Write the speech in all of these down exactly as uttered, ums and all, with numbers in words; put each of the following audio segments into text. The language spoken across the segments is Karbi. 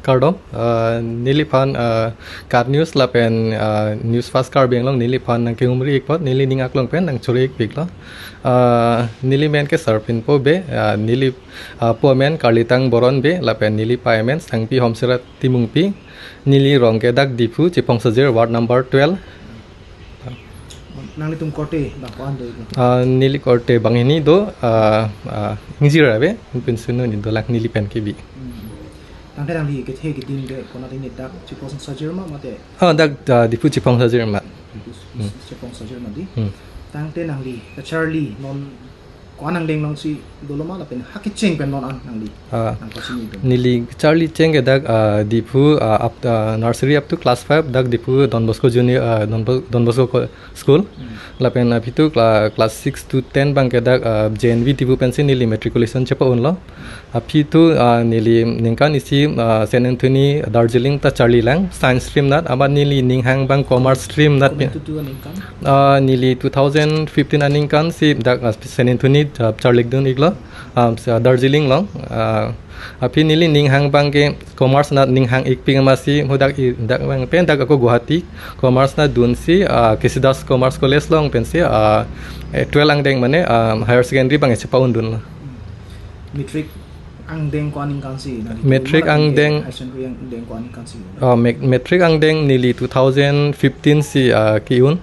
Kardom, ah, neliphan, ah, KAT News lapen, ah, News Fast Karbi Anglong neliphan nangkehumri ik apot, neli ning aklong pen nangchoro ik pik lo. Ah, neli men ke Sarpinpo Bey, ah, neli, ah, po amen Karlitang Boron Bey, lapen neli pei amen Sangpi Homsirat Timungpi, neli rong ke dak Diphu Chiphongsajer ward number twelve. Nanglitum korte bang ko-an do iklo? Ah, neli korte banghini do, ah, ah, ingjir ave, pinso hini dolang neli pen kebi. Hmm. Tangte nangli kethe keding ke konat ini dak Chiphongsajer ma mate? Ah, dak, ah, Diphu Chiphongsajer ma. Diphu Hmm. Chiphongsajer ma di. Hmm. Tangte nangli kacharli non ko-an angdeng alongsi dolo ma lapen ha kecheng pen non an nangli Ah. nangpachini do? Neli charli cheng ke dak, ah, Diphu, ah, up, ah, nursery up to class five dak Diphu Don Bosco Junior, ah, Don Bo-, Don Bosco Co-, School. Hmm. Lapen aphi thu cla-, class six to ten bang ke dak, ah, J N V Diphu pensi neli matriculation chepa-un lo. Aphi thu, ah, neli ningkan isi, ah, Saint Anthony Darjeeling ta charli lang, science stream nat, amat neli ning hang bang commerce stream nat. Komantu tu aningkan? Ah, neli two thousand fifteen aningkan si dak, ah, Saint Anthony, ah, charli dun iklo, ah, sa Darjeeling along, ah, aphi neli ning hang bang ke commerce nat ning hang ik pik amatsi, ho dak i, dak bang pen dak ako Guwahati, commerce nat dunsi, ah, K C Das Commerce College along pensi, ah, eh, twelve angdeng mane, ah, higher secondary bang chepa-un dun lo. Matric angdeng ko-an aningkan si? Nangli Matric matric angdeng. Higher secondary angdeng ko-an aningkan si? Ah, mat-, matric angdeng neli two thousand fifteen si, ah, ke-un.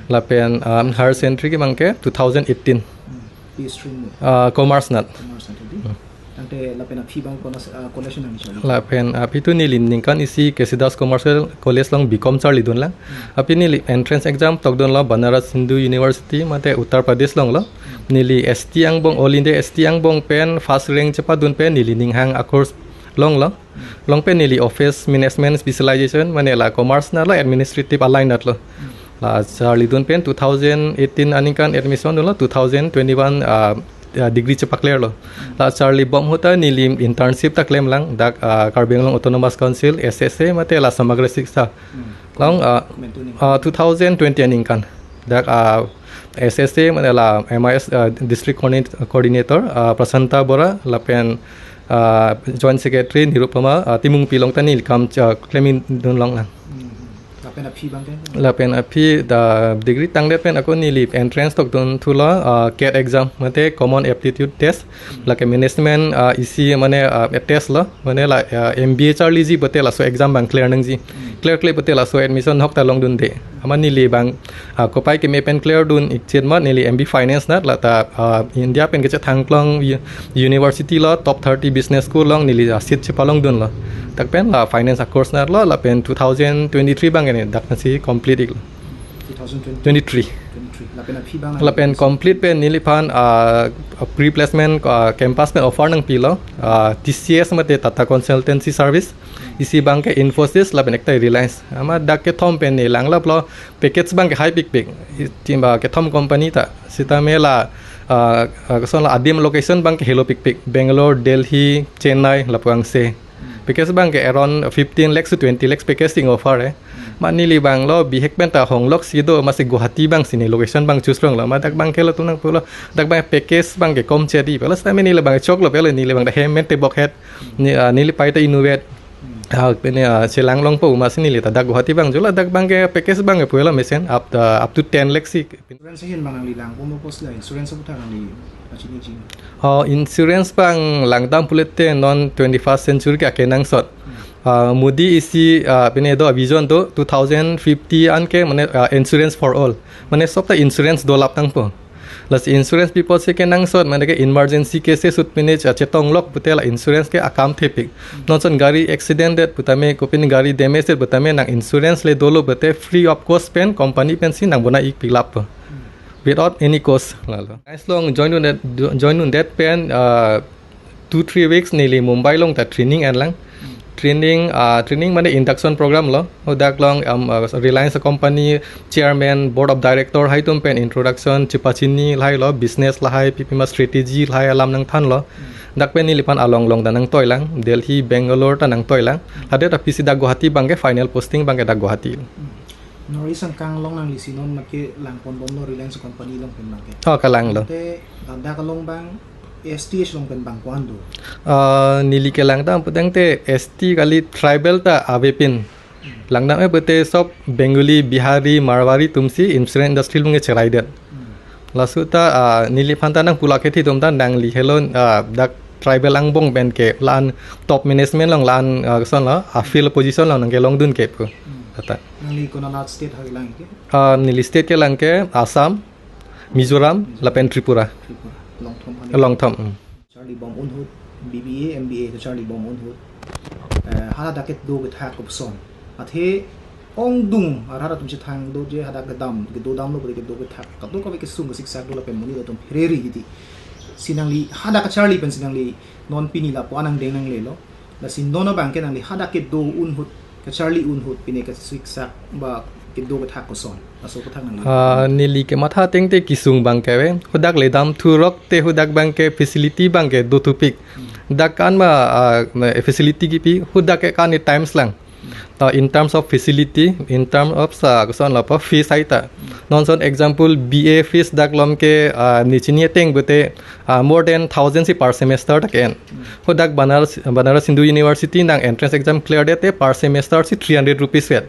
Lapen, ah, higher secondary ke bang ke two thousand eighteen. Hmm. Pi stream mo? Ah, commerce nat. Commerce nat di. Hmm. Tangte lapen aphi bang kona, ah, college nangli charli? Lapen aphi thu neli ningkan isi K C Das Commerce College along B Com charli dun lang. Hmm. Aphi neli entrance exam tok dun lo Banaras Hindu University mate Uttar Pradesh along lo. Hmm. Neli S T angbong, All India S T angbong pen first rank chepa dun pen neli ning hang a-course long lo. Hmm. Long pen neli office management specialization mane la commerce nat lo administrative aline nat lo. Hmm. La charli dun pen two thousand eighteen aningkan admission dun lo, two thousand twenty-one, ah, ah, degree chepa-clear lo. Hmm. La charli bom ahut ta neli internship ta klem lang dak, ah, Karbi Anglong Autonomous Council, S S A mate la Samagra Shiksha. Hmm. Along, ah, Komantu aningkan? Ah, two thousand twenty aningkan. Dak, ah, S S A mane la M I S, ah, District Coordinate-, Coordinator, ah, Prasanta Bora, lapen, ah, Joint Secretary Nirupama, ah, Timungpi along ta neli kam, ah, klem dun long lang. Hmm. Lapen aphi bang ke? Lapen aphi dak degree tangdet pen ako neli entrance tok dun thu lo, ah, CAT exam, mate Common Aptitude Test. Hmm. Lake management, ah, isi mane, ah, test lo, mane la, ah, M B A charliji pute laso exam bang clear nangji. Hmm. Clear clear pute laso admission ahok ta long dunde. Amat neli bang, ah, kopai keme pen clear dun ik chit amat neli M B Finance nat la ta, ah, India pen kechethang klong u-, university lo, top thirty business school along neli, ah, seat chepa long dun lo. Dak pen la finance a-course nat lo, lapen two thousand twenty-three bang ke ne dak pensi complete ik lo. Two thousand twenty? Twenty-three. Twenty-three. Lapen aphi bang Lapen complete pen neliphan, ah, pre-placement, ah, campus pen offer nangpi lo, ah, T C S mate Tata Consultancy Service. Isi bang ke Infosys lapen ekta Reliance. Amat dak kethom pen ne langlap lo, package bang ke high pikpik. Itim ba kethom company ta. Sitame la, ah, ah, koson la adim location bang ke helo pikpik. Bangalore, Delhi, Chennai, lapu angse. Package bang ke around fifteen lakhs to twenty lakhs package ting offer eh. Amat neli bang lo bihek pen ta Honglok si do, amatsi Guwahati bang si ne location bang choose long lo. Amat dak bang ke latum nangpulo, dak bang package bang ke kom chedi pulo. Sitame neli bang choklo pulo, neli bang dak hem pen tebok het. Ne, ah, neli pei ta inutvet. Ah, pen, ah, chelang longpo, amatsi neli ta dak Guwahati bang jula, dak bang ke package bang ke pulo mesen up, ah, up to ten lakhs si. Insurance ahin bang nangli lang pon pos la insurance aputhak nangli pachini ji? Oh, insurance bang langdam pulote non twenty-first century ke akenangsot. Hmm. Ah, Modi isi, ah, pen do vision do two thousand fifty an ke mane, ah, insurance for all. Mane sob ta insurance dolap nangpo. Lasi insurance pi apotsi kenangsot, mane ke emergency cases ahut pen, ah, chetong lok pute la insurance ke akam thepik. Non ason gari accident det putame, kopin gari damage det putame nang insurance le dolo pute free of cost pen company pensi nang bonai ik pilap po. Without any cost lalo. Nice long join undet, join undet pen, ah, two, three weeks neli Mumbai along ta training en lang. Training, ah, training mane induction program lo. Hadak along, um, ah, Reliance company chairman, board of director haitum pen introduction, chepachini lahai lo, business lahai, pipima strategy lahai alam nangthan lo. Dak pen neliphan along along ta nangtoi lang, Delhi, Bangalore ta nangtoi lang. Hadak aphi si dak Guwahati bang ke final posting bang ke dak Guwahati. North East angkang along nangli si non mat ke lang pon bomlo Reliance company along pen bang ke? Oh, kalang lo. Te ladak along bang S T H along pen bang ko-an do? Ah, neli kelangdam putangte S T kali, tribal ta avepin. Langdam e pute sob Bengali, Bihari, Marwari atumsi insurance industry along ke cherai det. Laso ta, ah, neliphan ta nangpulak kethi atum ta nangli helo, ah, dak tribal angbong pen ke la-an top management along la-an, ah, kosonlo, ah, field position along nangkelongdun ke pu. Tata. Nangli konat state ha kelang ke? Ah, neli state kelang ke Assam, Mizoram, lapen Tripura. Tripura. Along thom hane. Along thom. Hmm. Charlibom un ahut, B B A, M B A kacharlibom un ahut. Eh, hadak kedo kethak koson. Athe ongdung arat atum chethang doji hadak kedam, kedodamlo pute kedo kethak. Kadokave kesung kesiksak do lapen monit atum pherere kiti. Si nangli hadak kacharli pensi nangli non pini lapu-an angdeng nanglelo. Lasi non abang ke nangli hadak kedo un ahut, kacharli un ahut, pine kesiksak ba kedo kethak koson. Laso aphuthak nangli. Ah, neli kematha ateng te kesung abang ke ave. Hadak le dam thurok te hadak abang ke facility abang ke do thupik. Dak ko-an ma, ah, ma facility kipi, hadak ke ko-an ni times lang. Ta in terms of facility, in terms of sa kosonlo pa fees hai ta. Non son example B A fees dak along ke, ah, neli chini ateng pute, ah, more than thousand si per semester ta ke-en. Hadak Banaras, Banaras Hindu University nang entrance exam clear det te per semester si three hundred rupees vet.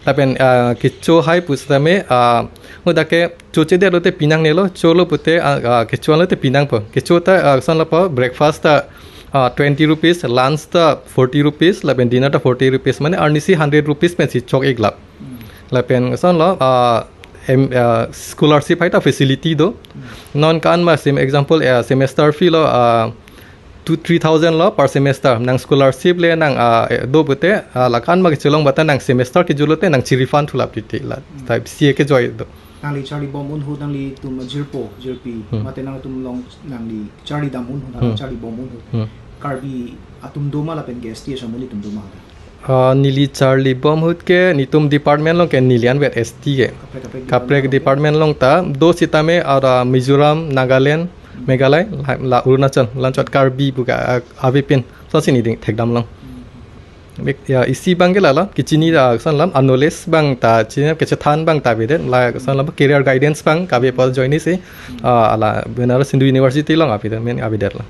Lapen, ah, kecho hai pusitame, ah, hadak ke choche det lote pinangnelo, cholo pute, ah, ah, kecho lote pinangpo. Kecho ta, ah, kosonlo pa breakfast ta, ah, twenty rupees, lunch ta forty rupees, lapen dinner ta forty rupees, mane arnisi hundred rupees pensi chok-ik lap. Lapen kosonlo, ah, em, ah, scholarship hai ta facility do. Non ko-an ma sem example, ah, semester fee lo, ah, two, three thousand lo per semester. Nang scholarship le nang, ah, eh, do pute, ah, la ko-an ma kechelong bata nang semester kejut lote nang chi-refund thulap titi la. Type C A kejoi do. Nangli charlibom un ahut nanglitum ajirpo, jirpi, Hmm. mate nangtum along nangli charlidam un ahut, Hmm. charlibom un ahut. Hmm. Karbi atum do ma lapen ke S T amonit atum do ma? Ah, neli charlibom ahut ke netum department along ke neli an vet S T ke. Kaprek, kaprek Kaprek department department along ta, do sitame ara Mizoram, Nagaland, Meghalaya, la, la Arunachal, la-anchot Karbi pu ke, ah, avepin. Sonsi neli thekdam long. Bek, ya, isi abang ke lalo, kechini, ah, kosonlo, ah, knowledge abang ta, chini kachethan abang ta avedet, la kosonlo, ah, career guidance abang kave apot join si, ah, la Banaras Hindu University along avedet, main avedet la.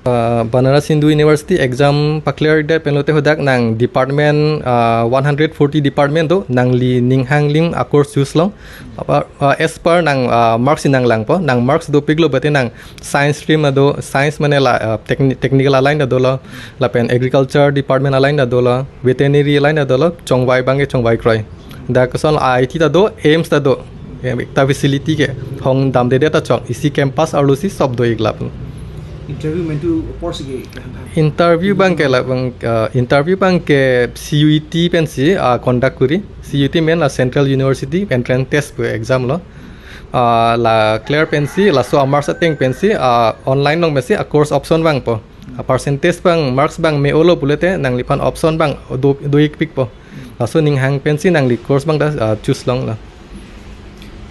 Ah, Banaras Hindu University exam pa-clear det pen lote hadak nang department, ah, one hundred forty department do, nangli ning hang ling a-course choose long. Apa, ah, as per nang, ah, marks nang langpo, nang marks dopiklo bate nang science stream ado, science mane la, ah, techni-, technical aline ta dolo, lapen agriculture department aline ta dolo, veterinary aline ta dolo, chongvai abang ke chongvai kroi. Dak koson I I T ta do, AIIMS ta do. Ekta facility ke hong damdedet ta chok. Isi campus arlo si sob do-ik lap. Interview mentu apor si ke, ke hang hang. Interview abang ke la abang, ah, interview abang ke C U E T pensi, ah, conduct kuri. C U E T main la Central University entrance test pu exam lo. Ah, la clear pensi, laso a-marks ateng pensi, ah, online along pensi a-course option vangpo. Ah, percentage abang, marks abang me-olo pulote nangliphan option abang do, do-ikpikpo. Laso ning hang pensi nangli course abang ta, ah, choose longlo.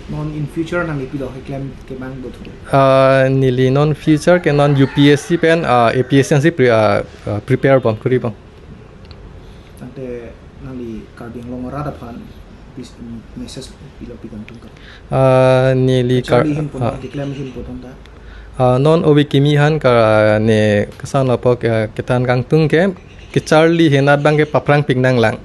Non in future nangli pilo keklem kemang do thu? Ah, neli non future ke non U P S C pen, ah, A P S C si pre-, ah, ah, prepare bom, kuri bom. Tangte nangli Karbi Anglong arat aphan bis-, message pilo pi kangtung ke? Ah, neli Kar-, kacharli ahin pu, ah, keklem ahin pu tangte. Ah, non ove kimi aphan ke, ah, ne kosonlo apo ke, kethan kangtung ke, kacharli ahin abang ke paphrangpik nanglang.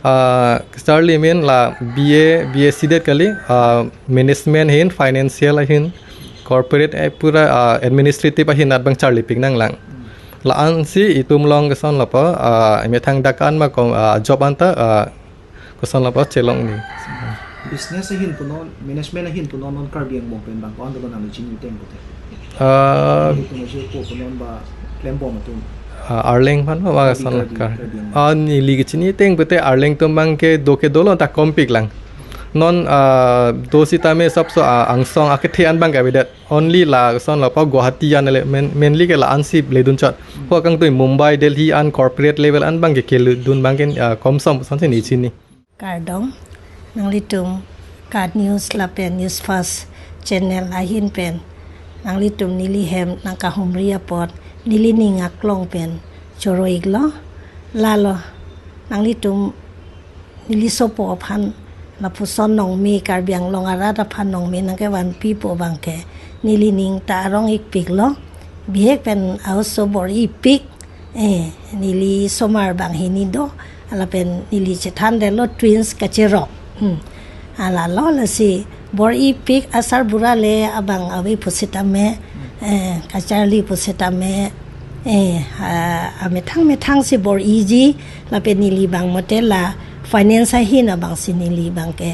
Ah, kacharli main la B A, B S C det kali, ah, management ahin, financial ahin, corporate, eh, pura, ah, administrative ahin abang charlipik nanglang. La-ansi itum along kosonlo apo, ah, methang dak an ma kom, ah, job anta, ah, kosonlo apo chelong ni. Business ahin punon, management ahin punon, non Karbi Anglong pen bang ko-an do nangli chini ateng pute? Ah, itum ajo ko punon ba klembom atum. Ah, Arleng aphan ba Karbi, kosonlo Karbi, Kar-, Karbi Anglong. Ah, neli kachini ateng pute Arleng atum abang ke do ke dolo ta kompik lang. Non, ah, do sitame sob so, ah, angsong akethe an abang ke avedet. Only la kosonlo apo Guwahati an le main-, mainly ke la-ansi ledun chot. Ho kangtui Mumbai, Delhi an corporate level an abang ke keledun abang ke, ah, komsom sonsi ne chini. Kardom, nanglitum KAT News lapen News Fast channel ahin pen nanglitum neli hem nangkahumri apot neli ning aklong pen choro-iklo. Lalo, nanglitum neli sopo aphan lapuson nongme, Karbi Anglong arat aphan nongme nangkevanpipo abang ke Neli ning ta arong-ikpiklo. Bihek pen a-oso bor-ipik. Eh, neli somar banghini do. Lapen neli chethandetlo twins kacherok. Hmm. Halalo lasi bor-ipik asarbura le abang ave pusitame. Eh, kacharli pusitame. Eh, ah, amethang methang si bor-iji. Lapen neli bang mote la finance ahin abang si neli bang ke,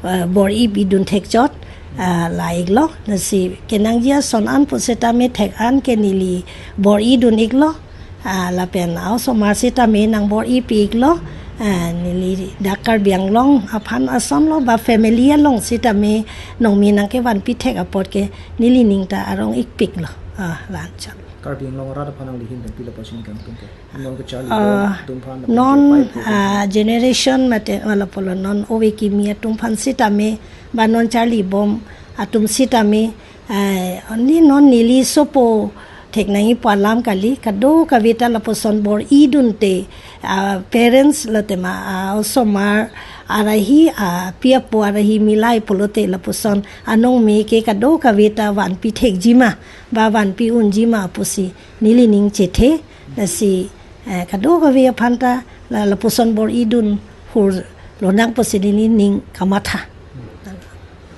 eh, bor-ipidun thekchot. Ah, la-iklo, lasi kenangji ason an pusitame thek an ke neli bor-idun-iklo. Ah, lapen a-osomar sitame nang bor-ipi-iklo. Ah, neli dak Karbi Anglong aphan asonlo ba family along sitame nongmi nangkevanpi thek apot ke neli ning ta arong-ikpiklo. Ah, la-anchot. Karbi Anglong arat aphan nangli ahin pen pilo pachini kangtung ke? Non kacharli Ah, bom atum aphan lapen non, ke pai apo ah, atum aphan. Generation mate wala pulo non ove kimi atum aphan sitame, ba non charlibom atum sitame, ah, ni non neli sopo thek nangji pu alam kali, kadokave ta lapuson bor-idunte, ah, parents lote ma, ah, osomar arahi, ah, api apo arahi milai pulote lapuson anong me ke kadokave ta vanpi thekji ma, ba vanpi unji ma pusi neli ning chethe. Lasi, eh, kadokave aphan ta la, lapuson bor-idun hur lonang pusi neli ning kamatha.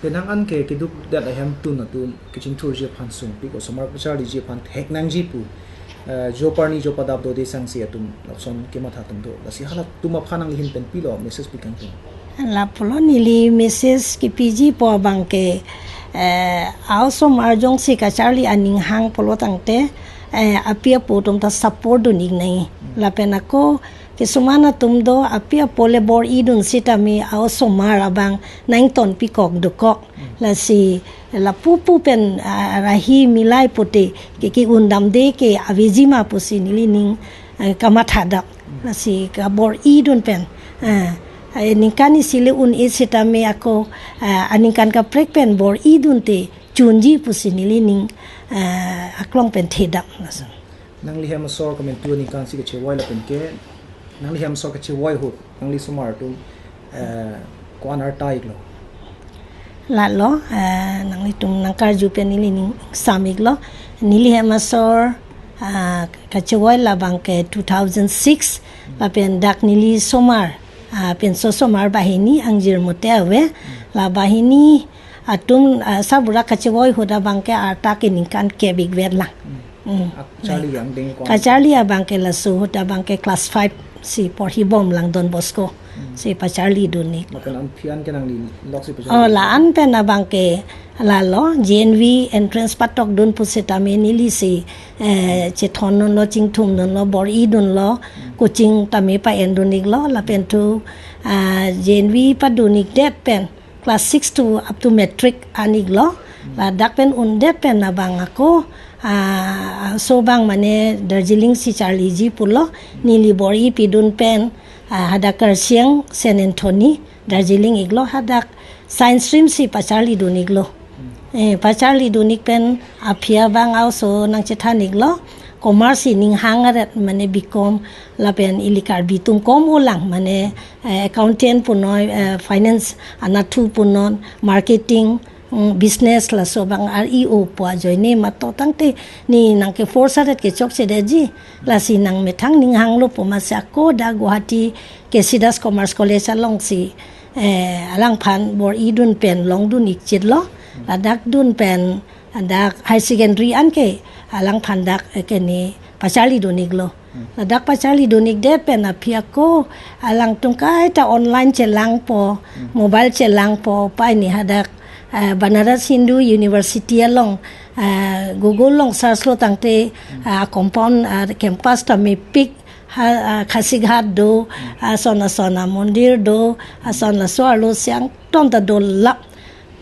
Penang an ke keduk dat ahemtun atum kachingthurji aphan sungpik, osomar kacharliji aphan thek nangji pu, eh, jo parni jo padap do de sangsi atum lapuson kematha atum do. Lasi halatum aphan nangli ahin pen pilo message pi kangtung? Lapulo neli message kepiji pu abang ke, eh, a-osomar jongsi kacharli aning hang pulo tangte, eh, api apo atum ta support dun-ik nangji. Lapen ako kisuman atum do api apo le bor-idun sitame a-osomar abang nangtonpikok dokok. Lasi lapu pu pen, ah, arahi milai pote ke ke-undamde ke aveji ma pusi neli ning, eh, kamatha dak. Lasi kabor-idun pen. Ah, eh, ningkan isi le un-e sitame ako, ah, aningkan kaprek pen bor-idunte chunji pusi neli ning, ah, aklong pen thedam. Nangli hem asor komantu aningkan si kachevoi lapen ke, nangli hem asor kachevoi ahut nangli somar atum, eh, ko-an arta-iklo? Lalo, eh, nanglitum nangkarju pen neli ning sam-iklo. Neli hem asor, ah, kachevoi labang ke two thousand six, lapen dak neli somar, ah, pinso somar banghini angjir mote ave, la banghini atum, ah, asarbura kachevoi ahut abang ke arta ke ningkan kep-ikvet lang. Hmm. Ah, charli angdeng ko-an? Kacharli abang ke laso ahut abang ke class five si porhibom lang Don Bosco. Hmm. Si pacharlidun-ik. Lapen an aphi an ke nangli lok si pacharli? Oh, la-an pen abang ke lalo, J N V entrance patokdun pusitame neli si, eh, chethondunlo, chingthumdunlo, bor-idunlo, hmm, coaching tame pa-endun-iklo, lapen thu, ah, J N V padun-ikdet pen, class six to up to matric an-iklo. Hmm. Ladak pen undet pen abang ako, ah, so abang mane Darjeeling si charliji pulo, neli bor-ipidun pen, ah, hadak Kurseong Saint Anthony, Darjeeling iklo, hadak science stream si pacharlidun-iklo. Hmm. Eh, pacharlidun-ik pen aphi abang a-oso nangchethan-iklo, commerce si ning hang aret mane B Com lapen ili Karbi atum kom-o lang mane, eh, accountant punon, eh, finance anatthu punon, marketing, mm, business laso abang R E O pu ajoine mato tangte ne nangke-force aret kechokchedetji. Lasi nangmethang ning hanglo pu amatsi ako dak Guwahati K C Das Commerce College along si, eh, alangphan bor-idun pen longdun-ikchitlo. Ladak dun pen dak higher secondary an ke alangphan dak, eh, ke ne pacharlidun-iklo. Hmm. Ladak pacharlidun-ikdet pen aphi ako alangtum kaita online chelangpo, hmm, mobile chelangpo, pai ne hadak, eh, Banaras Hindu University along, eh, Google along search-lo tangte, hmm, eh, compound, eh, campus ta mepik, ha, eh, Khasi Ghat do, hmm, ason ason amondir do, ason laso arlo siang ton ta dolap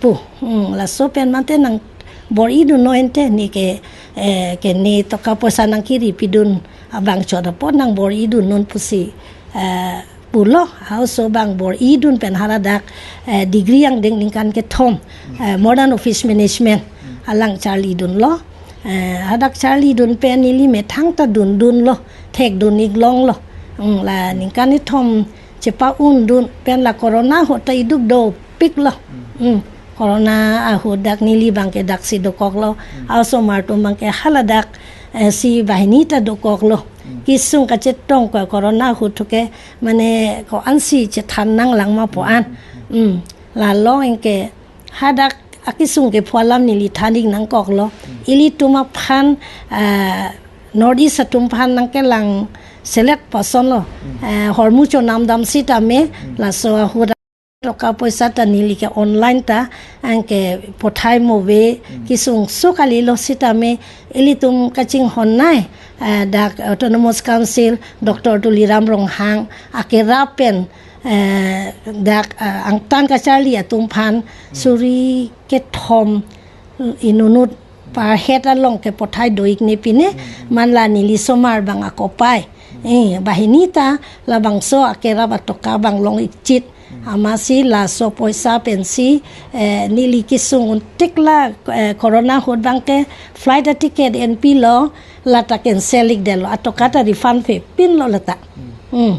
pu. Hmm, laso pen mate nang bor-idun non ante ne ke, eh, ke ne toka poisa nangkeripidun abang chot apot nang bor-idun non pusi, eh, pulo, a-oso abang bor-idun pen haladak, eh, degree angdeng ningkan kethom, eh, modern office management alang charlidunlo. Eh, hadak charlidun pen neli methang ta dundunlo, thekdun-ik longlo. Hmm, la ningkan kethom chepa-undun pen la corona ahut ta iduk dopiklo. Hmm. Corona ahut dak neli abangke daksi dokoklo. Hmm. Aosomar atum abangke haladak, eh, si banghini ta dokoklo. Hmm. Kesung kachetong ko corona ahut thuke mane ko-ansi chethan nanglang ma pu an. Hmm. Hmm. Lalo anke hadak akesung kepho alam neli than-ik nangkoklo. Hmm. Ilitum aphan, eh, North East atum aphan nangkelang selet pasonlo. Hmm. Eh, hormu chonam dam sitame, hmm, laso ahut toka poisa ta neli ke online ta anke pothai mo ave. Hmm. Kesung so kalilo sitame ilitum kachinghon nai, eh, dak Autonomous Council, Doctor Tuliram Ronghang akerap pen, eh, dak, eh, angtan kacharli atum aphan, hmm, suri kethom inutnut per head along ke pothai do-ik ne pine, hmm, hmm, manla neli osomar abang akopai. Hmm. Eh, banghini ta labangso akerap atoka abang long-ik chit. Hmm. Amatsi laso poisa pensi, eh, neli kesung untik la, eh, corona ahut abangke flight aticket enpilo, lata cancel-ik detlo, atoka ta refund pe pinlo lata. Hmm. Hmm.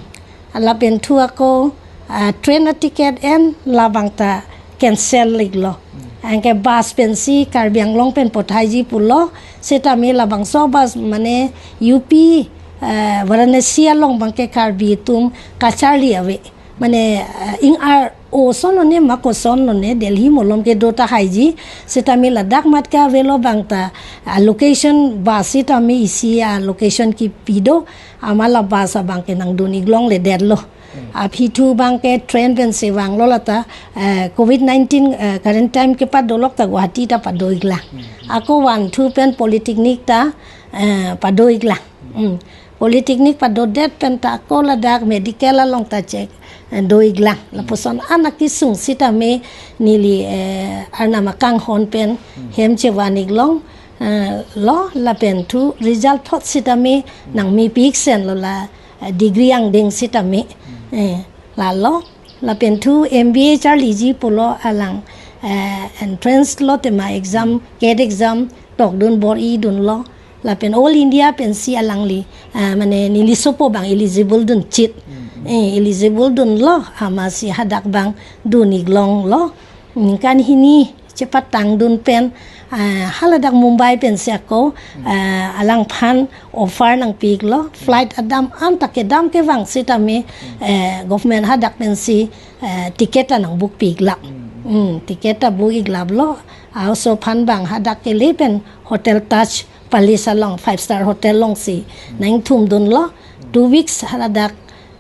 Lapen thu ako, ah, train aticket en labang ta cancel-iklo. Hmm. Anke bus pensi Karbi Anglong pen pothaiji pulo, sitame labangso bus mane U P, eh, Varanasi along abangke Karbi atum kacharli ave. Mane, eh, ing ar o son lone ma koson lone Delhi malom kedo tahaiji, sitame ladak mat ke avelo abang ta, ah, location bus sitame isi, ah, location kipi do, amat la bus abangke nangdun-ik longledetlo. Hmm. Aphi thu abangke train pensi vanglo lata, eh, covid nineteen, eh, current time kepadolok ta Guwahati ta pado-ik lang. Hmm. Ako vanthu pen Polytechnic ta, eh, pado-ik lang. Hmm. Polytechnic padodet pen ta ako ladak medical along ta chek, eh, do-ik lang. Hmm. Lapuson an akesung sitame neli, eh, arnam akanghon pen, hmm, hem chevan-ik long, eh, lo lapen thu result thot sitame, hmm, nangmepik senlo la, eh, degree angdeng sitame. Hmm. Eh, lalo, lapen thu M B A charliji pulo alang, eh, entrance lo tema exam, hmm, CAT exam tokdun bor-idunlo. Lapen All India pensi alangli, eh, mane neli sopo abang eligible dun chit. Hmm, hmm. Eh, eligible dunlo, amatsi hadak abang dun-ik longlo. Ningkan hini chepatangdun pen, ah, haladak Mumbai pensi ako, hmm, ah, alangphan offer nangpiklo, flight adam an ta kedam kevang sitame, hmm, eh, government hadak pensi, eh, ticket ta nangbook piklap. Hmm. Hmm, ticket ta book-iklaplo, aoso aphan abang hadak kele pen Hotel Taj Palace along, five star hotel alongsi, hmm, nangthumdunlo, hmm, two weeks haladak,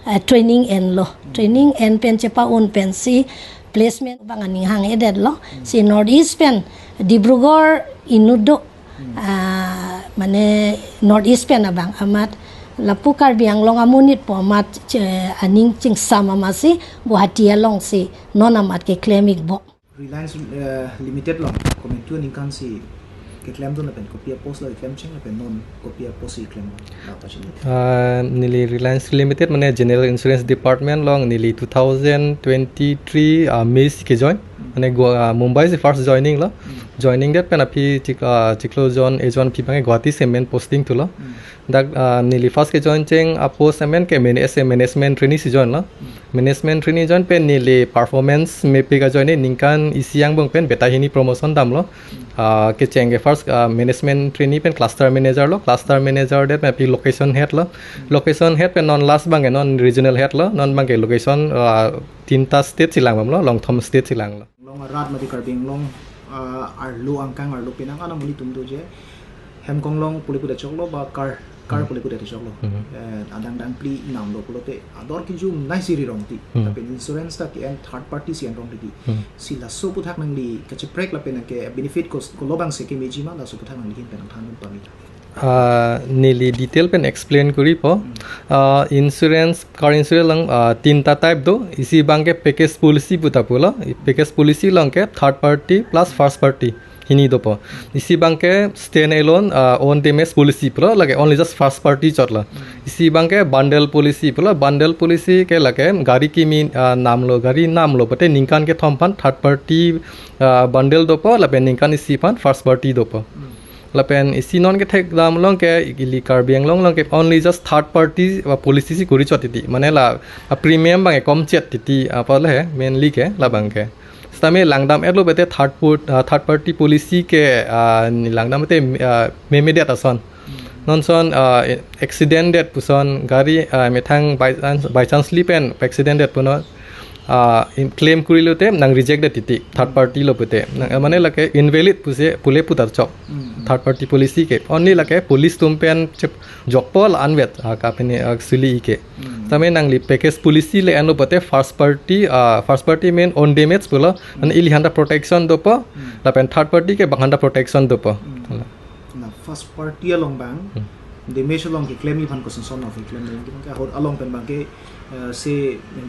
eh, training enlo. Hmm. Training en pen chepa-un pensi placement abang aning hang-edetlo. Hmm. Si North East pen Dibrugarh inut do. Hmm. Ah, mane North East pen abang amat lapu Karbi Anglong amonit pu amat che-, aning chingsam amatsi Guwahati alongsi non amat keklem-ikbom. Reliance, eh, Limited along komantu aningkan si keklemdun lapen kopi apost lo keklem cheng lapen non kopi apost si keklem lo, la pachini. Ah, neli Reliance Limited mane General Insurance Department along neli two thousand twenty-three, ah, May si kejoin. Hmm. Mane Goa, ah, Mumbai si first joining lo. Hmm. Joining det pen aphi chik-, ah, chiklo jon ejon aphi abangke Guwahati si main posting thulo. Hmm. Dak, ah, neli first kejoin cheng apost amen ke manage-, as a management trainee si join lo. Hmm. Management trainee join pen neli performance mepik ajoine ningkan isi angbong pen beta hini promotion damlo. Hmm. Ah, kecheng ke first, ah, management trainee pen cluster manager lo, cluster manager det pen aphi location head lo. Hmm. Location head pen non last abangke non regional head lo, non abangke location, ah, tinta state si langbomlo, Longthom state si langlo. Long arat mati Karbi Anglong, ah, arlo angkang arlo penang ana muli tum doji. Hem konglong pule kuda choklo ba car, car, hmm, pule kuda choklo. Hmm. Eh, adang dang phli namlo pulote ador kejum nai si ri rong ti. Hmm. Lapen insurance ta ke-en third party si en rong ti. Hmm. Si laso aphuthak nangli kacheprek lapen ke benefit ko, ko lo abang si kemeji ma, laso aphuthak nangli ahin pen nangthan pame. Ah, neli detail pen explain koripo. Hmm. Ah, insurance, car insurance along, ah, tinta type do. Isi abangke package policy pu ta pulo. Package policy along ke third party plus first party hini dopo. Isi abangke stand alone, ah, own damage policy pulo, lake only just first party chotlo. Hmm. Isi abangke bundle policy pulo, bundle policy ke lake gari kimi, ah, namlo, gari namlo pute ningkan kethom aphan third party, ah, bundle dopo, lapen ningkan isi aphan first party dopo. Hmm. Lapen isi non kethek dam along ke ili Karbi Anglong along ke only just third party, ah, policy si kori chot titi. Mane la, ah, premium abang ekom chet titi, ah, apot le he, mainly ke labangke. Tame langdam-etlo pute third put- ah, third party policy ke, ah, langdam pute, ah, memedet ason. Non son, ah, accident det puson gari, ah, methang by chance, by chance li pen accident det punon, ah, in- claim kuri lote nang reject det titi third party lo pute. Nang, mane lake invalid pusi pule putar chok. Third party policy ke. Only lake police atum pen chep jokpol anvet, ah, kapene, ah, suli ke. Tame nangli package policy le enlo pute first party, ah, first party main own damage pulo, mane ili handa protection dopo, lapen third party ke bang handa protection dopo. Na first party along bang, damage along ke claim iphan koson son of claim dang ke ahot along pen bang ke, eh, se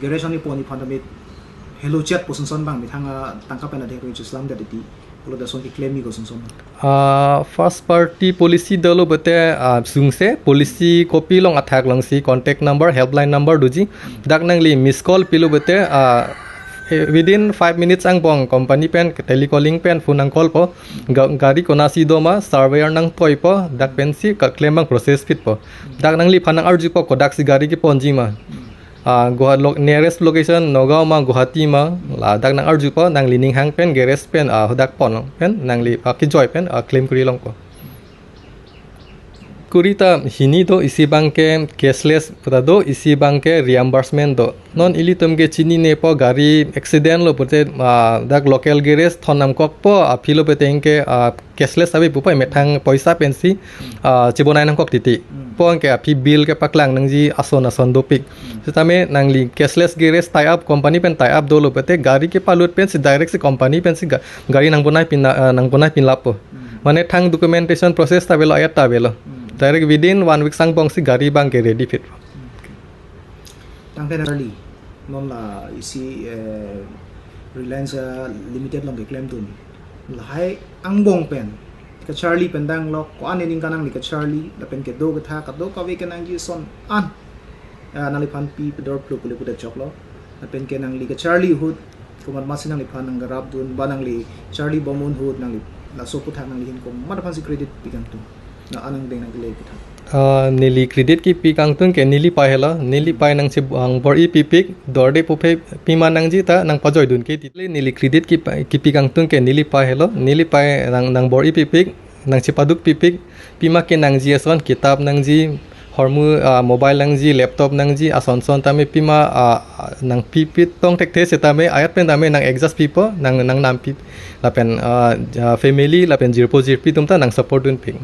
garage ani pon iphan damit hello chat koson son bang methang, ah, tangka pen adhe ko chuslam dati. Pulo dason ke claim koson son. Ah, first party policy dolo pute, ah, sungse policy copy along athak alongsi contact number, helpline number doji. Dak nangli miss call pilo pute, ah, eh, within five minutes angbong company pen telecaller pen phone nang call po. Ga- gari konatsi doma, surveyor nang toipo, dak pensi ka claim bang process pitpo. Dak nangliphan nang arjupo kodaksi gari keponji ma. Ah, Guwah- lo- nearest location Nagaon ma Guwahati ma, ladak nang arjupo, nangli ning hang pen garage pen, ah, hadak pon pen nangli, ah, kejoi pen, ah, claim kuri longpo. Kuri ta hini do, isi bang ke cashless puta do, isi bang ke reimbursement do. Non ilitum ke chininepo gari accident lo pute, ah, dak local garage thon namkokpo, aphi lo pute ke, ah, cashless ave pupo, methang poisa pensi, ah, chebonai nangkok titi. Po ke aphi bill kepaklang nangji ason ason dopik. Sitame nangli cashless garage tie up, company pen tie up dolo pute gari kepalut pensi direct si company pensi ga- gari nangbonai pin, ah, nangbonai pin lapo. Mane thang documentation process ta avelo, ayat ta avelo. Direct within one week angbong si gari bang ke ready phit. Tangte na charli, non la isi, eh, Reliance, eh, Limited along ke claim dun. Lahai angbong pen kacharli pen dang lo, ko-an ening kanang li kacharli, lapen kedo ketha, kado kave kenangji ason an. Ah, nangliphan pi pedor plu pule puta choklo. Lapen ke nangli kacharli ahut, komat masi nangliphan nang garap dun, ba nangli charli bom un ahut, nangli laso aputhak nangli hin komat aphansi credit pi kangtung. Na anang deng nang kele aputhak. Ah, neli credit kipi kangtung ke neli pei helo, neli pei nangchebang bor-i pipik, dorde pupe pima nangji ta nang pajoi dun ke titi. Neli credit kipi, kipi kangtung ke neli pei helo, neli pei nang, nang bor-i pipik, nangchepaduk pipik, pima kenangji ason, kitab nangji, hormu, ah, mobile nangji, laptop nangji, ason son tame pima, ah, nang pipi tong thekthe setame, ayat pen tame nang adjust pipo, nang, nang nampi, lapen, ah, ah, family, lapen jirpo jirpi atum ta nang support dunpik.